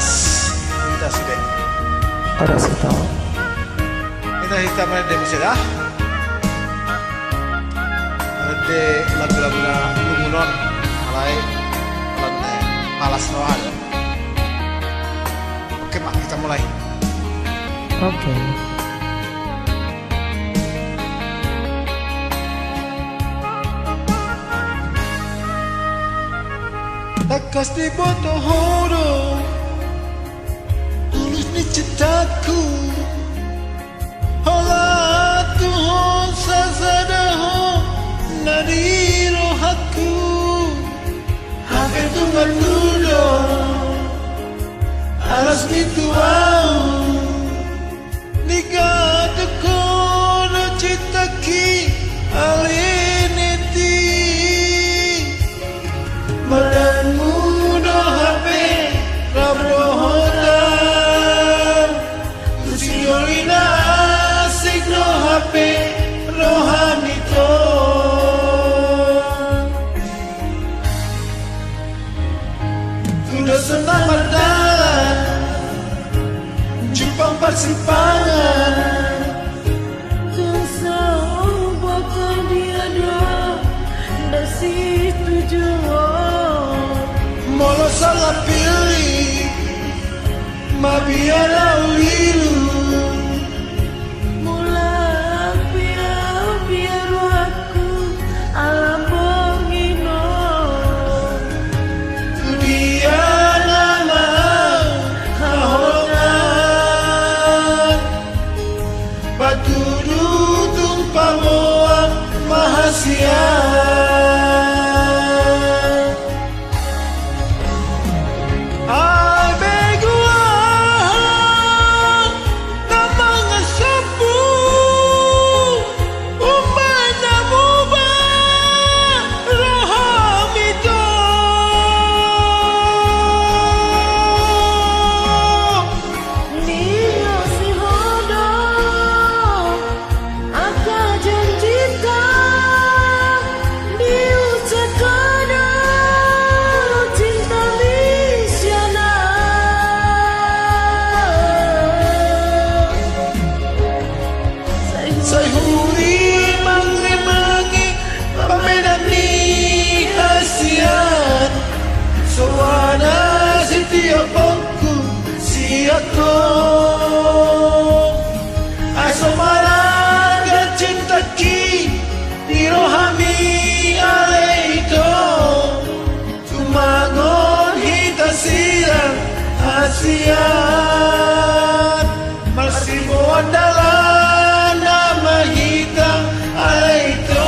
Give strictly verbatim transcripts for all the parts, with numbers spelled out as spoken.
Hita sude. Ada sita. Hita, hita marende muse da. Marende lagu-lagu na lungun on. Alai, alai, malas roha. Oke, Mak, kita mulai. Oke. Tangkas diboto ho do tulus ni cintaku. Holan tu ho sasada ho na di rohaku. Hape tung andul do alas ni tu au. Di gatuhon do cintaki ale ni ti. Badanmu do hape rap dohot au. Tu sijoli na asing do hape roham ito. Tung do sonang mardalan jumpang parsimpangan. Tung so huboto dia do na situjuon. Molo salah pilih mabiar au lilu. Mulak pe au biar rohangku ala borngin on. Tu dia nama au haholongan. Patudu tung paboa ma hasian. Ai begu aha na mangasombu, umbahen na muba roham ito. Nilasi ho do angka janjita, diucap ho do cintami sian au. Sai huri mangemange pamedang ni hasian. Soada sitiop hongku sian ho. Ai so marangga cintaki di rohami ale ito. Tumangon hita silang hasian. Marsiboan dalan nama hita ale ito.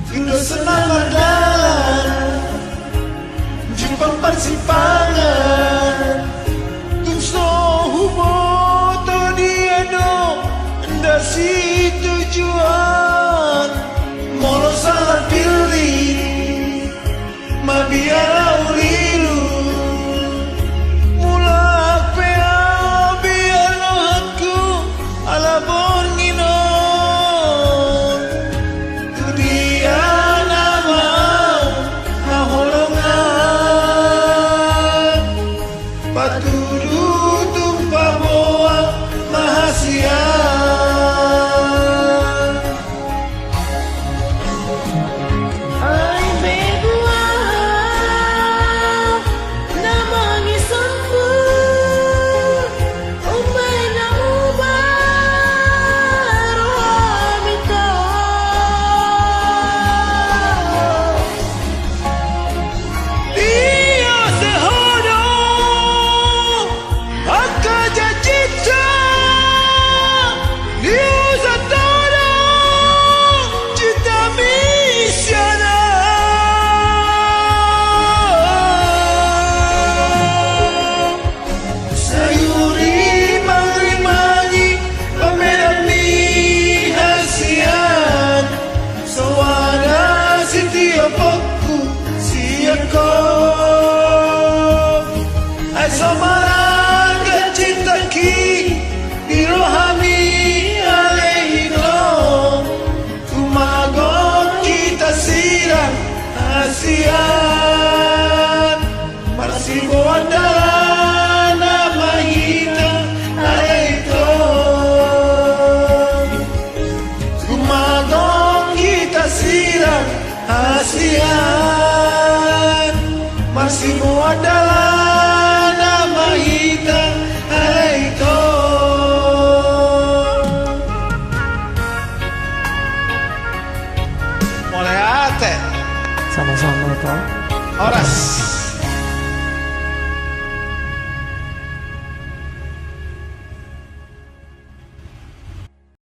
Tung do sonang mardalan jumpang parsimpangan. Tung so huboto dia do na situjuon. Molo salah pilih mabiar au lilu. Mulak pe au biar rohangku ala borngin on. Tu dia nama au haholongan. Hasian, marsimuat dalan ma hita, ale ito. Mauliate. Sama-sama, Ito. Horas.